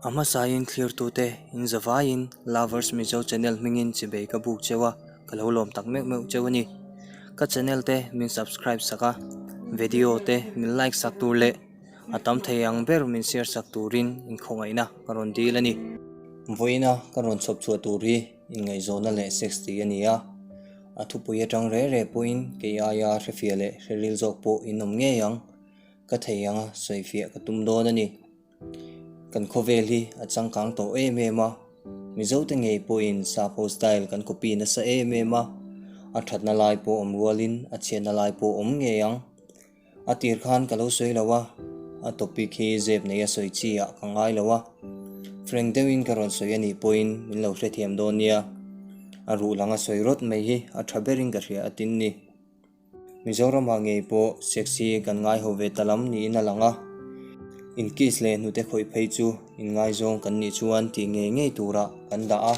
A hmasain thlirtute in zavaiin Lovers Mizo channel hmingin chibei ka buk cheu a, ka lo lawm tak meuh meuh cheu a ni. Ka channel te min subscribe sak a, video te min like sak tur leh a tam thei ang ber min share sak turin inkhawngaihna ka rawn dil a ni. Vawiina ka rawn chhawp chhuah tur hi inngaihzawnna leh sex tih a ni a, a thupui atang re re pawhin kei aia hrefiah leh hreril zawk pawh in awm ngei ang, ka thei anga sawifiah ka tum dawn a ni. Kan khawvel hi a changkang tawh em em a, Mizote ngei pawhin Sapho style kan copy nasa em em a, a thatna lai pawh awm rualin a chhiatna lai pawh awm ngei ang. A tir khan ka lo sawi lo a, a topic hi zep nei a sawi chi ah ka ngai lo a, frank deuhin ka rawn sawi a nih pawhin min lo hrethiam dawn nia, a ruh lang a sawi rawt mai hi a tha berin ka hria a tin ni. Mizoramah ngei pawh sex hi kan ngai ho ve ta lam niin a lang a, in kiss leh hnute khawih phei chu inngaizawng kan nih chuan tih ngei ngei turah kan dah a.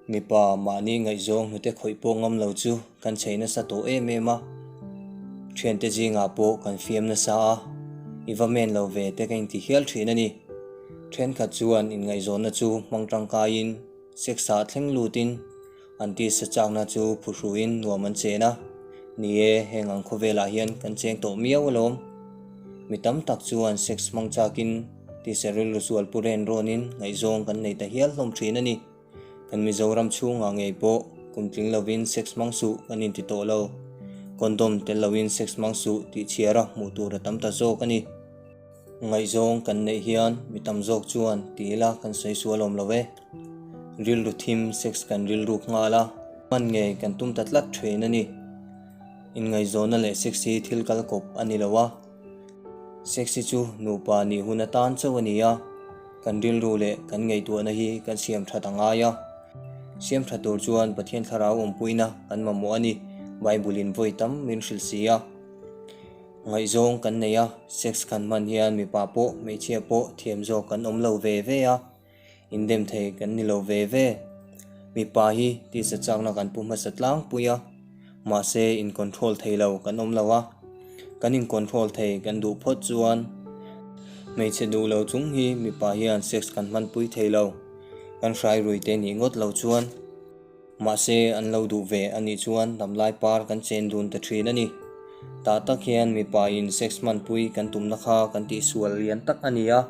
Mipa mahni ngaihzawng hnute khawih pawh ngam lo chu kan chei nasa tawh em em a, thiante zingah pawh kan fiam nasa a, i va men lo ve te ka inti hial thin a ni. Thenkhat chuan inngaihzawnna chu hmang tangkaiin sex ah thleng lutin an tisa chakna chu phuhruin nuam an chen a, ni e, heng ang khawvelah hian kan cheng tawh miau alawm. Mi tam tak chuan sex hmang chakin tisa rilru sual pu ren rawnin ngaihzawng kan nei ta hial hlawm thin a ni. Kan Mizoram chhungah ngei pawh kum tling lovin sex hmang suh kan inti tawh lo. Condom tel loin sex hmang suh tih chhiara hmuh tur a tam ta zawk a ni. Ngaihzawng kan neih hian mi tam zawk chuan ti ila kan sawi sual awm lo e. Rilru thim sex kan rilruk nghal a, hman ngei kan tum ta tlat thin a ni. Inngaihzawnna leh sex hi thil kal kawp a ni lo a. Sex hi chu nupa nih hun atan chauh a ni a, kan rilru leh kan ngaihtuahna hi kan siam that a ngai a. Siam tha tur chuan Pathian thlarau awmpuina kan mamawh a ni, Bible in vawi tam min hrilh si a. Ngaihzawng kan nei a, sex kan hman hian mipa pawh hmeichhia pawh thiam zawk kan awm lo ve ve a. Indem thei kan ni lo ve ve. Mipa hi tisa chakna kan pu hmasa tlangpui a, mahse in control thei lo kan awm lo a, kan in control thei kan duh phawt chuan hmeichhe duh lo chung hi mipa hian sex kan hmanpui thei lo, kan hrai rui te nih ngawt lo chuan. Mahse, an lo duh ve a nih chuan damlai par kan chen dun ta thin a ni. Tah tak hian mipa in sex hmanpui kan tumna kha kan tihsual lian tak a ni a.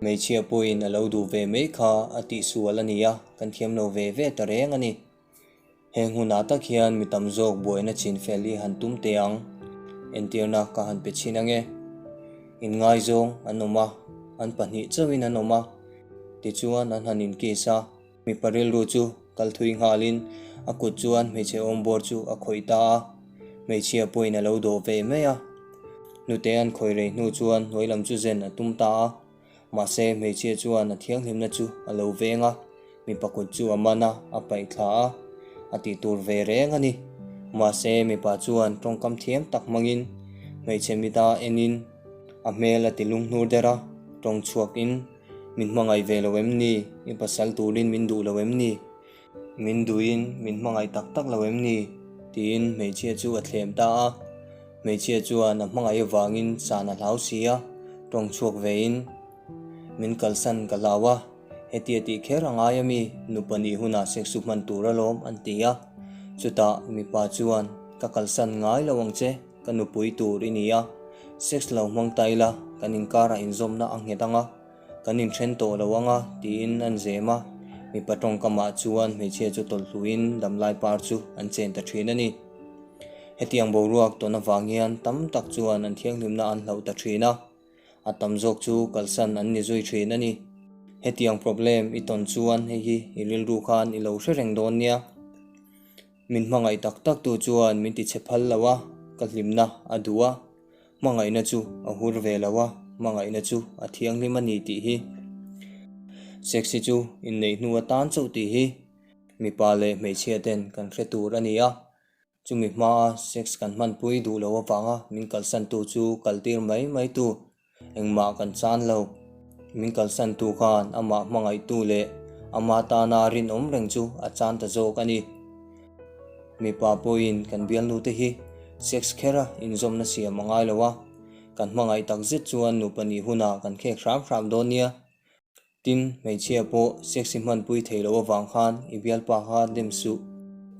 Hmeichhia pawhin a lo duh ve mai kha a tihsual a ni a, kan thiam lo ve ve ta reng a ni. Heng hunah tak hian mi tam zawk buaina chin fel i han tum teh ang. Entirna ka han pe chhin ange. Inngaizawng an awm a, an pahnih chauhin an awm a, tichuan an han inkiss a. Mipa rilru chu kal thui nghalin a kut chuan hmeichhe awmbawr chu a khawih ta a, hmeichhia pawhin a lo dawh ve mai a. Hnute an khawih rei hnu chuan hnuai lam chu zen a tum ta a, mahse hmeichhia chuan a thianghlimna chu a lo veng a, mipa kut chu a man a, a paih thla a, a tih tur ve reng a ni. Mahse mipa chuan tawngkam thiam tak hmangin hmeichhe mita enin a hmel a ti lunghnur der a, tawng chhuakin Min hmangaih ve lo em ni? I pasal turin min duh lo em ni? Min duhin min hmangaih tak tak lo em ni? Tiin hmeichhia chu a thlem ta a. Hmeichhia chuan a hmangaih avangin san a hlau si a, tawng chhuak vein, Min kalsan ka hlau a, hetia tih kher a ngai ami? Nupa nih hunah sex chu hman tur alawm an ti a. Chutah mipa chuan, Ka kalsan ngai lo ang che. Ka nupui tur i ni a, sex lo hmang ta ila kan inkarah inzawmna a nghet ang a, kan inthen tawh lo ang a tiin an zem a, mipa tawngkamah chuan hmeichhia chu tawlhluin damlai par chu an chen ta thin a ni. Hetiang boruak tawn avang hian tam tak chuan an thianghlimna an hlauh ta thin a, a tam zawk chu kalsan an ni zui thin a ni. Hetiang problem i tawn chuan hei hi i rilru khan i lo hre reng dawn nia. Min hmangaih tak tak tu chuan min ti chhe phal lo a, ka hlimna a duh a, hmangaihna chu a hur ve lo a, hmangaihna chu a thianghlim a ni tih hi. Sex hi chu inneih hnu atan chauh tih hi mipa leh hmeichhia ten kan hre tur a ni a, chumi hmaa sex kan hmanpui duh lo avanga min kalsan tu chu kaltir mai mai tu Engmah kan chan lo. Min kalsan tu khan amah hmangaihtu leh ama tana rinawm reng chu a chan ta zawk a ni. Mipa pawhin kan bialnute hi sex khera inzawmna siam a ngai lo a, kan hmangaih tak zet chuan nupa nih hunah kan khek hram hram dawn nia. Tin, hmeichhia pawh sex i hmanpui thei loh avang khan i bialpa kha dem suh.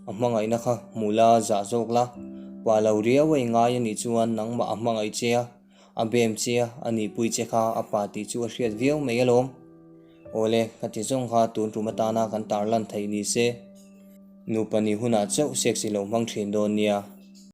A hmangaihna kha hmu la, zah zawk la. Pa lo riau a i ngai a nih chuan nangmah a hmangaih che a, a bem che a, a nihpui che kha a pa tih chu a hriat viau mai alawm. Awle, ka ti zawng kha tun tum atana kan tarlan theih ni se. Nupa nih hunah chauh sex i lo hmang thin dawn nia.